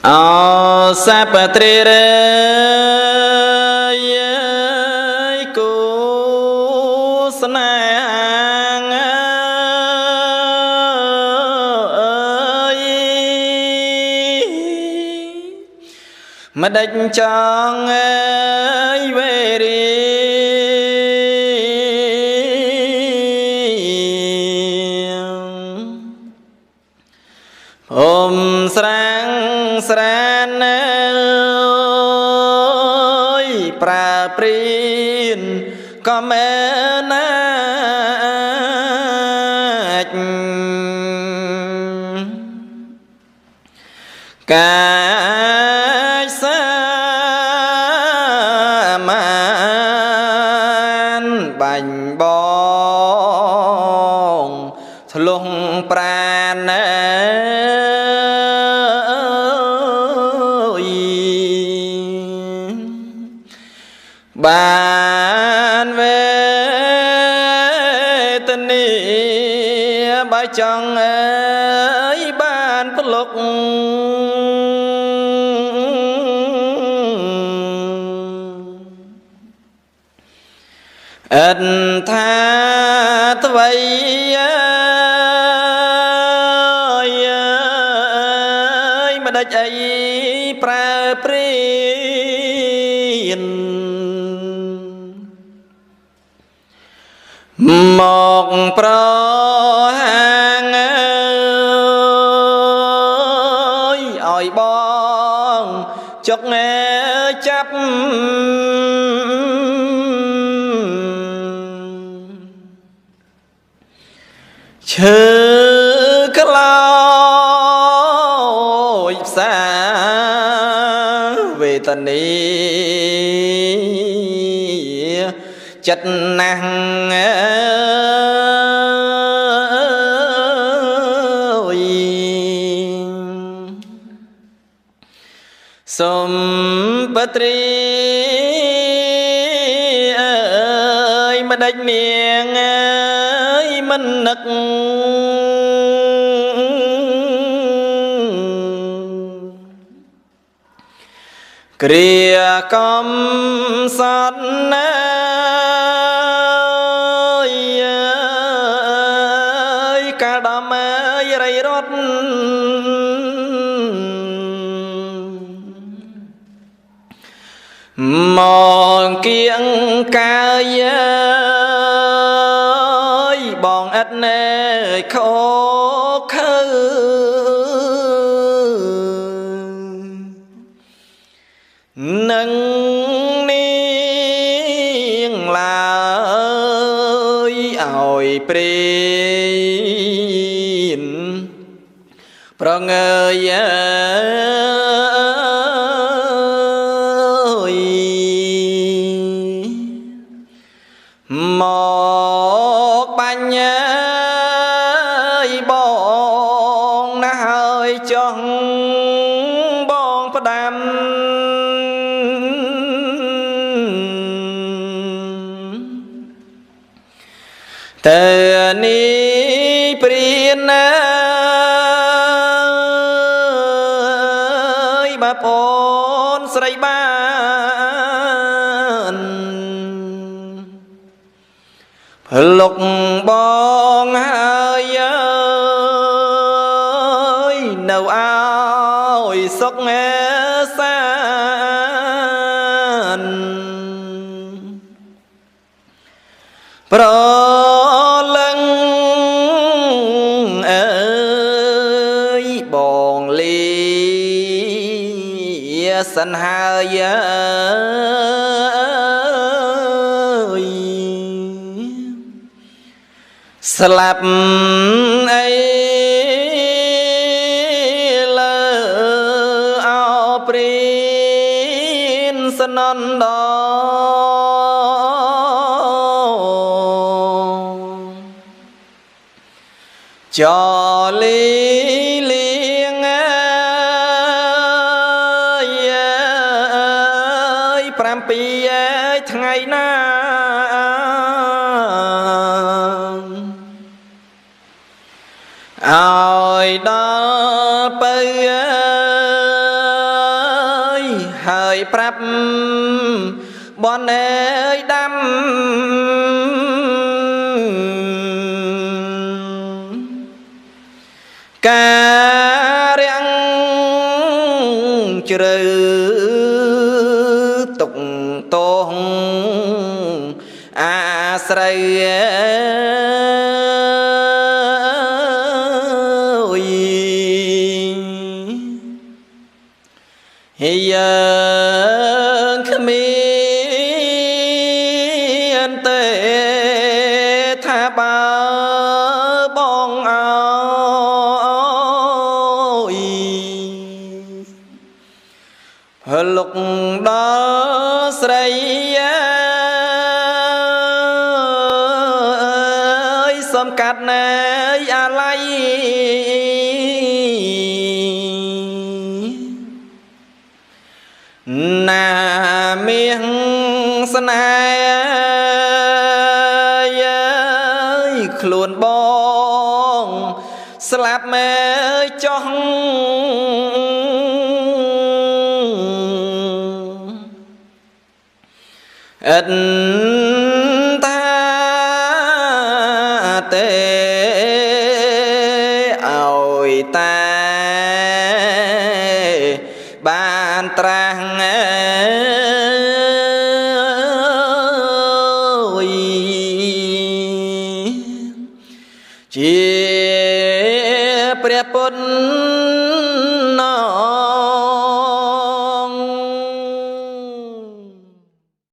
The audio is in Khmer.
អោសពត្រិរយគូស្នេហ៍អើយ មិនដេចចង់អើយវេរី អុំស្រាងស្រានអើយ ប្រើព្រានក៏មែនណាកាចសាមានបាញ់បងធ្លុះប្រាណអើយ បានវេទនី បើចង់អើយបានប្លុក អិនថាថ្វីអើយ មិនដេចអីប្រើព្រានមកប្រហាងអើយ ឲ្យបងចុកចាប់ឈើក្លោចផ្សាវេទនីចិត្តណាស់អើយ សុំបត្រីអើយ មិនដេចនាងអើយមិននឹក គ្រាកំសត់ណាយ កាលដំអើយរៃរត់មកគៀងកាយអើយ បងឥតណែខោខើនឹងនាងឡើយ ឲ្យព្រានប្រងើយអើយ មកបាញ់អើយបងណាស់ ហើយចង់បងផ្ដាំទៅនេះព្រានណាយ បើប្អូនស្រីបានភ្លុកបងហើយអើយ នៅឲ្យសុខសានប្រលឹងអើយ បងលីសិនហើយអើយ ស្លាប់អីលើអោព្រានសនន្ទចលីលៀងអើយ 7ថ្ងៃណា ឲ្យដល់ពៅអើ ហើយប្រាប់បនអើយដាំការរាំងជ្រៅទុកតងអាស្រី ហើយយើងគ្មានទេថាបើបងអើយ លុកដល់ស្រីអើយ សំកាត់ណែអាល័យណា មាសស្នេហ៍ខ្លួនបងស្លាប់មែចោះ ឥតតាទេ ឲ្យតាបានត្រាស់អើយ ជាព្រះពុទ្ធ